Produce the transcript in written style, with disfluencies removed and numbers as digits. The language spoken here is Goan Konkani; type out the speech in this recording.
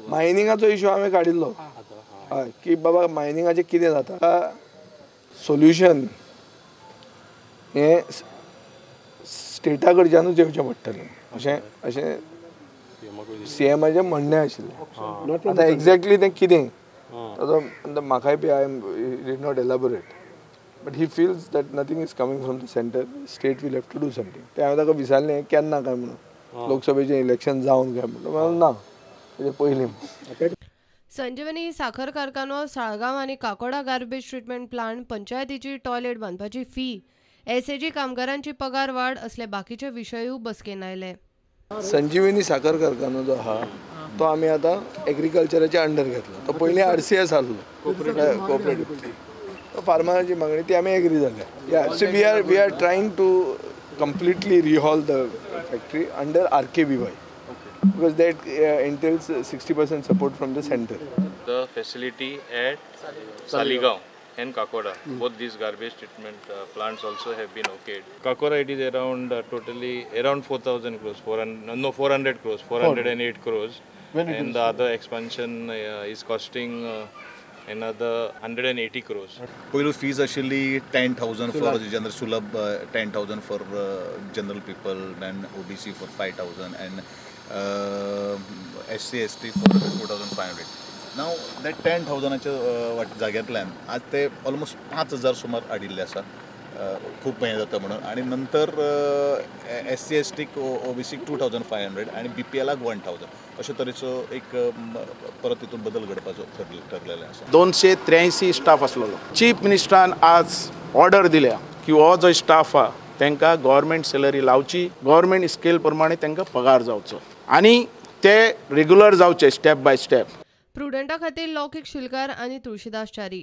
मायनिंगाचो इशू हांवें काडिल्लो, हय, की बाबा मायनिंगाचें कितें जाता, सोल्युशन हें स्टेटा कडच्यानूच येवचें पडटलें अशें अशें सीएमाचें म्हणणें आशिल्लें. आतां एक्झॅक्टली तें कितें ताजो म्हाकाय बी I am did not elaborate, but he feels that nothing is coming from the centre, state will have to do something. तें हांवें ताका विचारलें केन्ना काय म्हणून, लोकसभेचें इलेक्शन जावन काय म्हणून, ना तेजे पयलीं. संजीवनी साखर कारखानो, साळगांव आनी काकोडा गार्बेज ट्रिटमेंट प्लांट, पंचायतीची टॉयलेट बांदपाची फी, एसएजी कामगारांची पगार वाड असले बाकीचे विशयूय बसकेन आयले. संजीवनी साखर कारखानो जो आहा तो आमी आतां एग्रीकल्चराच्या अंडर घेतला. तो पयलीं RCS आसलो, कोऑपरेटिव्ह. फार्मराची मागणी ती आमी एग्री जाल्या. So we are trying to completely rehaul the factory under RKVY because that entails 60% support from the centre. The facility at Saligao and Kakoda, both these garbage treatment plants also have been okayed. Kakoda, it is around totally around 4,000 crores, 400 crores, 408 crores, and the other expansion is costing another 180 crores. Poylu fees ashilli 10,000 for general Sulabh, 10,000 for general people, and OBC for 5,000, and SC ST for 2,500. Now that 10,000च्या जाग्यांतल्यान आज ते ऑलमोस्ट 5,000 सुमार हाडिल्ले आसा, खूब हें जाता म्हणून. आनी नंतर SC STक OBCक 2,500 आनी BPLाक 1,000 अशे तरेचो एक परत तितून बदल घडपाचो ठरलेलें आसा. 283 स्टाफ आसलेलो. चीफ मिनिस्टरान आज ऑर्डर दिल्या की हो जो स्टाफ आहा तांकां गव्हर्मेंट सॅलरी लावची, गव्हर्मेंट स्केल प्रमाणे तांकां पगार जावचो आनी ते रेगुलर जावचे स्टेप बाय स्टेप. प्रुडंटा खातीर लौकीक शिलकार आनी तुळशीदास च्यारी.